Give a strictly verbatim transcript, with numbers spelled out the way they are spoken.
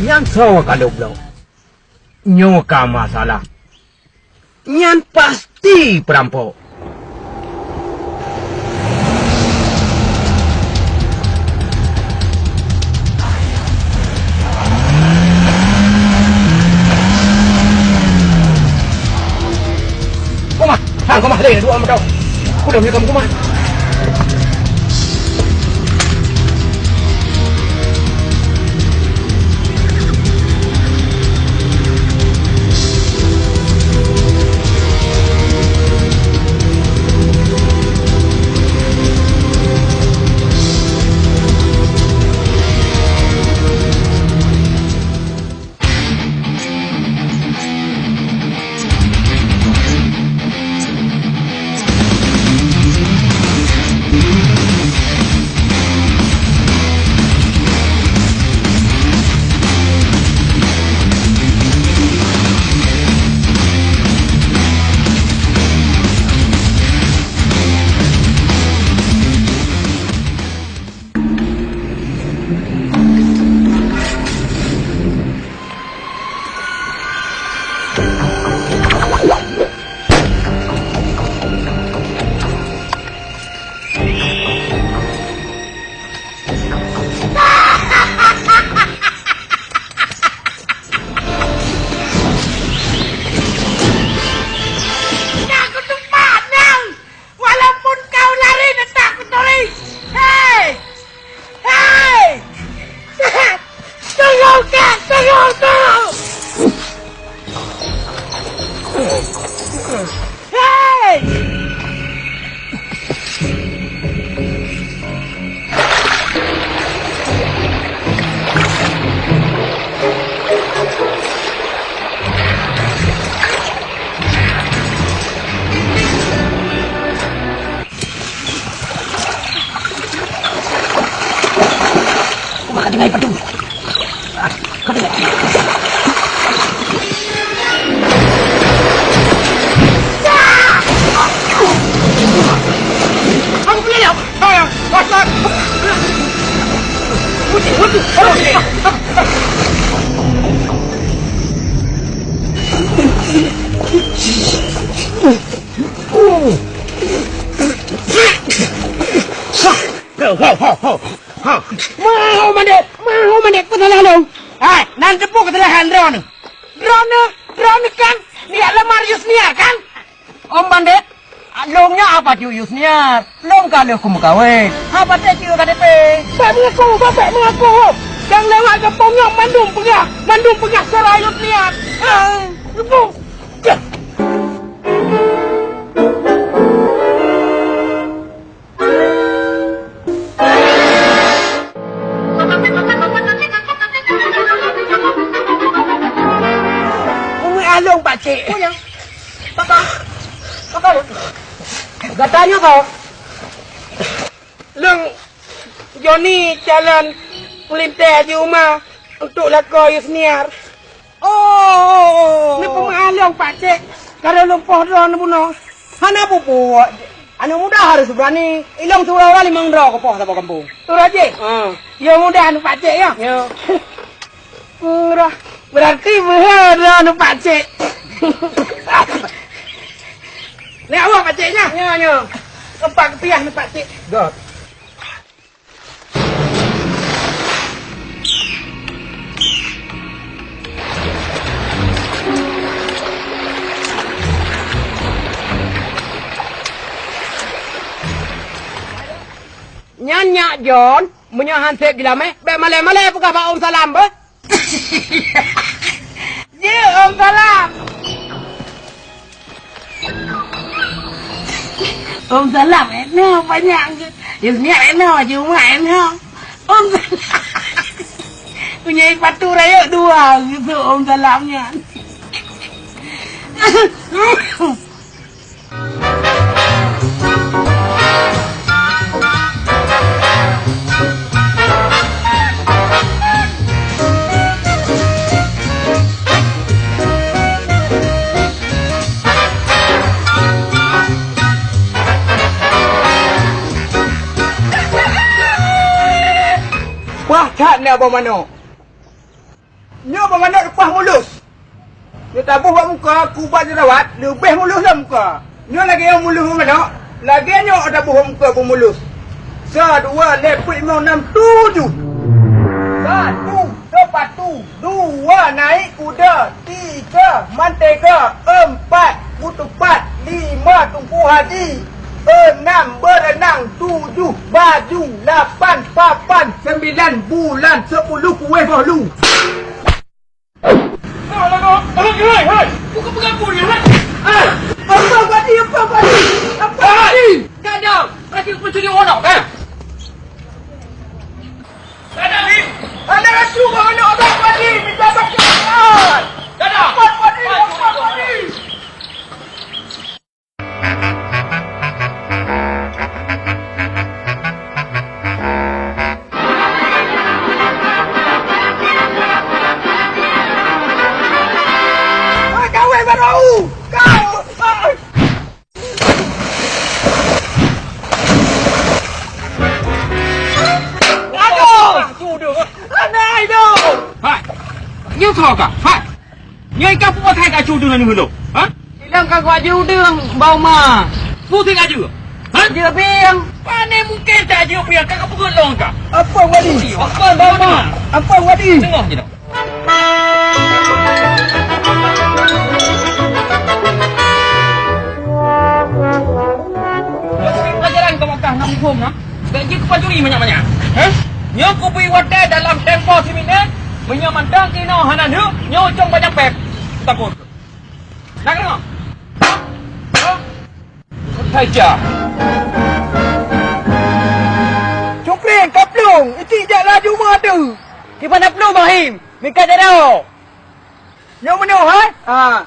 Nyan soe ka lôn bloe? Nyoe ka masalah. Nyan pasti peurampok. Kumah, han kumah lé, dua meudoe. Kudong nyoe kamoe kumah. Walaupun kau lari, tetap kuturi. Hei! Hei! Tunggu, Kak! Tunggu, tunggu! Hei! Ka tinggai padum. Ah, ka tinggai. Aku pulang ya. Hai, Ustaz. Putih, putih. Ho, ho, ho, ho. Ha. Mau mandek, mau mandek, peue salah lôn? Hai, nan teupeue keusalahan droeneuh? Droeneuh, droeneuh kan neujak lamar Yusniar kan? Om Bandét, lôn nyoe apa cut Yusniar? Lôn ka lheueh kumeukawen. Apa teuh cut K T P? Bèk meungaku, bèk meungaku. Nyang lewat gampông nyoe mandum peugah, mandum peugah syedara Yusniar. Ah, teupeue. Umu along pakcik. Punya. Papa. Papa. Gata nyoe kau. Lôn Joni calon peulintèe di uma untuk lakoe Yusniar. Oh. Neupeumeu'ah lôn, Pakcik, ka lôn poh droe neubunoe. Hana peue-peue, aneuk muda harôh seubeureuni. Ilôn siuroe limong droe kupoh saboh gampông. Uroe jih? Ah. Yo muda aneuk Pakcik, ya? Ya. Murah. Berarti beuhe droe aneuk Pakcik. Lé awak Pakcik nyan? Ya, ya. Empat kepiah aneuk Pakcik. Got. Nyan nyak Jon, meunyoe han sép jilamé, bèk malèe-malèe peugah bak Om Salam beuh. Jeuet, Om Salam. Om Salam, eh, noh, banyak. Yusniar, eh, noh, Jumat, eh, noh. Om Salam. Punya patu rayeuk dua, gitu, Om Salam nyan. That na boh manok. Nyoe boh manok leupah mulus. Nyoe taboh bak muka, kubat jerawat, leubeh mulus lam muka. Nyoe lagèe nyang mulus boh manok, lagèe nyoe taboh bak muka boh mulus. Sa, dua, lhèe, peuet, limong, nam, tujoh. Satu, sepatu. Dua, naik kuda. Tiga, mantega. Empat, butuh pat. Lima, Teungku Haji. Enam, berenang. Tujuh, baju. Lapan, papan. Sembilan, bulan. Sepuluh, kueh bolu. Hai, hai, hai. Bukan pengaku ni, hai. Hai. Apa tadi? Apa tadi? Apa tadi? Hai. Gadang, lagi pencuri orang, kan? Gadang ni. Ada rasu orang nak orang tadi minta bantuan. Gadang. Apa tadi? Apa tadi? Hai, kawin baru! Kau! Aduh! Anak itu! Hai! Nyoe soe kah? Hai! Nyoe ikah peue that ka cudeueng nyoe lom? Ha? Ilang ka kuaju deueng bau ma. Peue that ka jeuet? Ha? Jeuet bieng. Pane mungken that jeuet bieng, ka kapeugöt lom kah? Apa wadi? Apa bau ma? Apa wadi? Tengok je dah. Pelajaran kau makan nak hukum nah. Bèk jeuet keu pancuri banyak-banyak. Heh? Nyoe kubri watèe dalam tempo siminit, meunyoe mantong keunoe hana neuk, nyoe ucong banyak pèp. Takot. Nak keunoe? Hah? Hai, ja. Cungkring, kaplong, itik jak laju meuadu. Kiban na plueng, Bang Him? Meukat dara. Nyoe meunoe, hai? Ha.